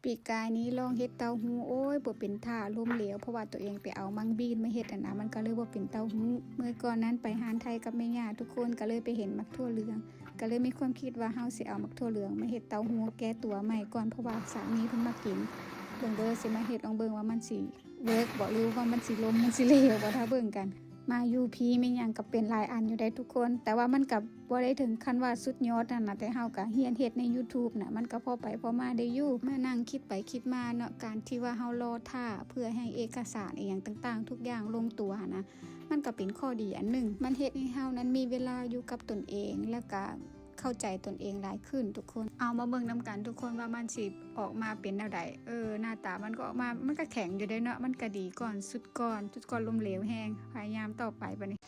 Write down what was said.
ປີກາຍນີ້ລອງເຮັດເຕົ້າຫູ້ ໂອ້ຍ ບໍ່ເປັນທ່າ ລົ້ມເຫຼວ ເພາະວ່າຕົວເອງໄປເອົາມັງບີນມາເຮັດຫັ້ນນະ ມັນກໍເລີຍບໍ່ເປັນເຕົ້າຫູ້. ມື້ກ່ອນນັ້ນໄປຮ້ານໄທກັບແມ່ຍ່າ ທຸກຄົນກໍເລີຍໄປເຫັນໝາກຖົ່ວເຫຼືອງ ກໍເລີຍມີຄວາມຄິດວ່າເຮົາຊິເອົາໝາກຖົ່ວເຫຼືອງມາເຮັດເຕົ້າຫູ້ແກ້ຕົວໃໝ່ກ່ອນ ເພາະວ່າສາມີເພິ່ນມັກກິນ. ເບິ່ງເດີ ຊິມາເຮັດລອງເບິ່ງວ່າມັນຊິເວີກບໍ່ ຫຼືວ່າມັນຊິລົ້ມ ມັນຊິເຫຼວບໍ່ ຖ້າເບິ່ງກັນ. ມາຢູ່ພີ້ແມ່ນຫຍັງກໍເປັນຫຼາຍອັນຢູ່ໄດ໋ທຸກຄົນ ແຕ່ວ່າມັນກໍບໍ່ໄດ້ເຖິງຂັ້ນວ່າສຸດຍອດຫັ້ນນະ ແຕ່ເຮົາກໍຮຽນເຮັດໃນ YouTube ນະ ມັນກໍພໍໄປພໍມາໄດ້ຢູ່. ມານັ່ງຄິດໄປຄິດມາເນາະ ການທີ່ວ່າເຮົາລໍຖ້າເພື່ອໃຫ້ເອກະສານອີ່ຫຍັງຕ່າງໆ ທຸກຢ່າງລົງຕົວຫັ້ນນະ ມັນກໍເປັນຂໍ້ດີອັນໜຶ່ງ ມັນເຮັດໃຫ້ເຮົານັ້ນມີເວລາຢູ່ກັບຕົນເອງ ແລ້ວກໍເຂົ້າໃຈຕົນເອງຫຼາຍຂຶ້ນທຸກຄົນ. ເອົາມາເບິ່ງນຳກັນທຸກຄົນວ່າມັນຊິອອກມາເປັນແນວໃດ. ເອີ ໜ້າຕາມັນກໍອອກມາ ມັນກໍແຂງຢູ່ເດ້ເນາະ ມັນກໍດີກ່ອນ ສຸດກ່ອນ ສຸດກ່ອນລົ້ມເຫຼວແຮງ. ພະຍາຍາມຕໍ່ໄປບັດນີ້.